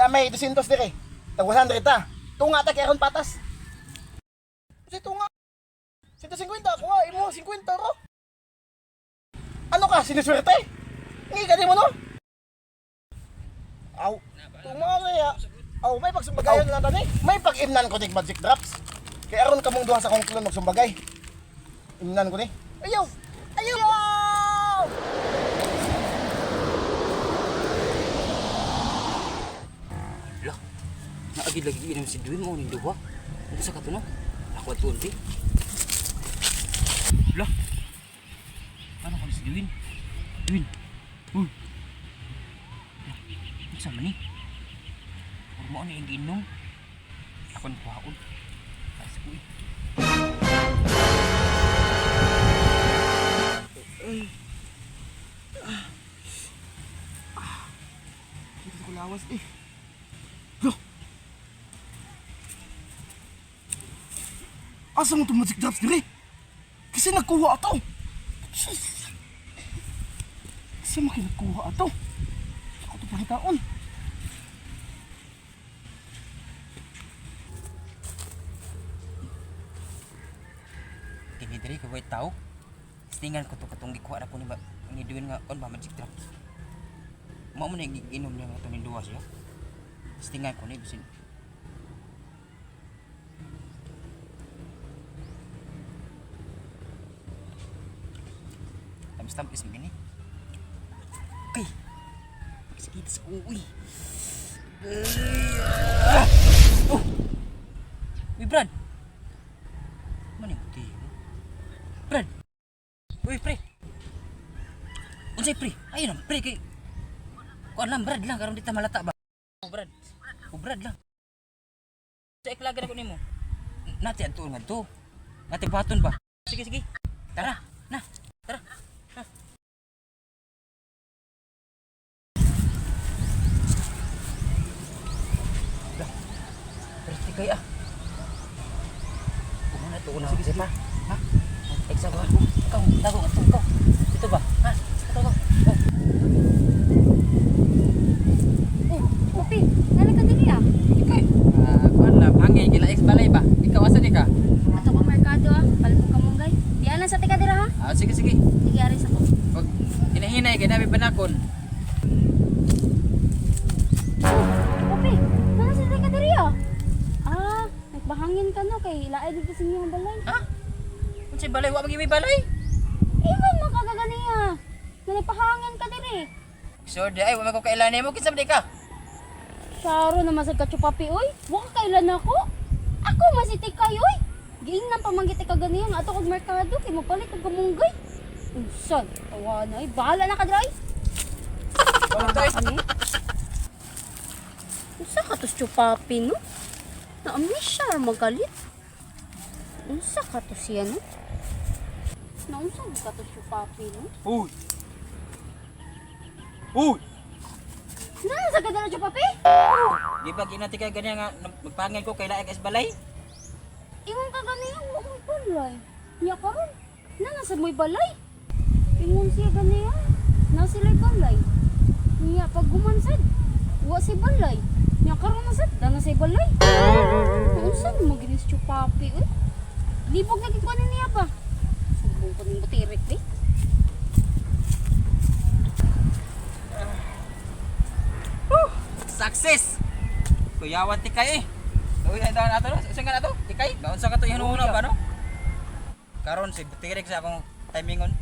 Na may 200 dire. Tag 100 ta. Tunga ta kay aron patas. Kasi tunga. 150 ako nga, imo 50 ro. Ano ka, sinuswerte? Ngi ka di mo no? Aw, tunga kaya. Aw, may pagsumbagayan lang tani. May pag-imnan ko tig magic drops. Kay aron kamong duha sa akong klon magsumbagay. Imnan ko ni. Ayaw! Ayaw! Lah, naagid lagi inom si Dwayne mo ning duha. Unsa ka to no? Ako at tunti. Lah. Ano kon si Dwayne? Dwayne. Uy. Lah, unsa man ni? Ur mo ni ang giinom. Ako ni kuhaon. Ay sa uy. Dito ko lawas eh. Lo! Asa mo itong magic drops dire? Kasi nagkuha ato. Kasi mo kinakuha ato. Ako ito pangitaon. Dili diri kay way tao. Stingan ko to katong gikuha na ko ni ni Dwayne nga kon ba magic drops. Mao man ang giinom niya nga to ni duha siya. Stingan ko ni bisin. Tamis-tamis mo gini. Kay. Sakit sa uwi. Oh. Uy, Brad. Ano yung buti? Brad! Uy, pre! Unsay pre? Ayun ang pre kay... Kuan lang, Brad lang. Karon di ta malata ba? Oh, Brad. Oh, Brad lang. Sa iklagan ako nimo. Nati adto nga to. Nati baton ba? Sige, sige. Tara, na. Tara. Na. Lah, Pero kay ah. Una to una. Sige, sige. Ha? Eksa ba? Ikaw, tago ka ikaw. Dito ba? Ha? Ito ba? Oh. Oh, Pupi, nana ka diri ah. Ikaw. Ah, kuan la pangay gila ex balay ba? Ikaw asa di ka? Ato kang merkado ah, palit mo kamunggay. Diyan lang sa tika dira ha. Ah, sige sige. Sige, ari sa ko. Pag hinahinay kay nami banakon. Pupi, nana sa tika diri ah. Ah, nagbahangin ka no kay laay dito sa inyong balay. Ha? Unsay balay wa magi may balay? Iwan mo kagaganiya. Na nagpahangin ka diri. Sure di ay wa man ko kailan nimo kinsa man di ka? Saro naman sa kachupapi oy. Wa ka kailan ako. Ako masiti kayo oy. Giingnan pa man giti ka ganiya nga ato kog merkado kay mopalit og kamunggay. Unsan? Tawa na ay bahala na ka dira oy. Wala tayo. Ani? Unsa ka to chupapi no? Naami siya magalit. Unsa ka to siya no? Naunsa ka to chupapi no? Uy. Uy. Naa sa kadala chupapi? Di ba ginati ka ganyan nga magpangay ko kay laag ex balay? Ingon ka ganiya wa mo'y balay. Nya karon na nasa mo'y balay. Ingon siya ganiya na sila'y balay. Nya pag gumansad wa si balay. Nya karon na sad da na say balay. Unsa mo ginis chupapi oy? Libog na gid ko ani niya ba? Sumbong ko ning butirik di. Success. Kuyawan ti kay eh. Uy, ay daan ato no. Usa nga na to? Tikay. Baon sa ka to ihununa ba no? Karon si Butirik sa akong timingon.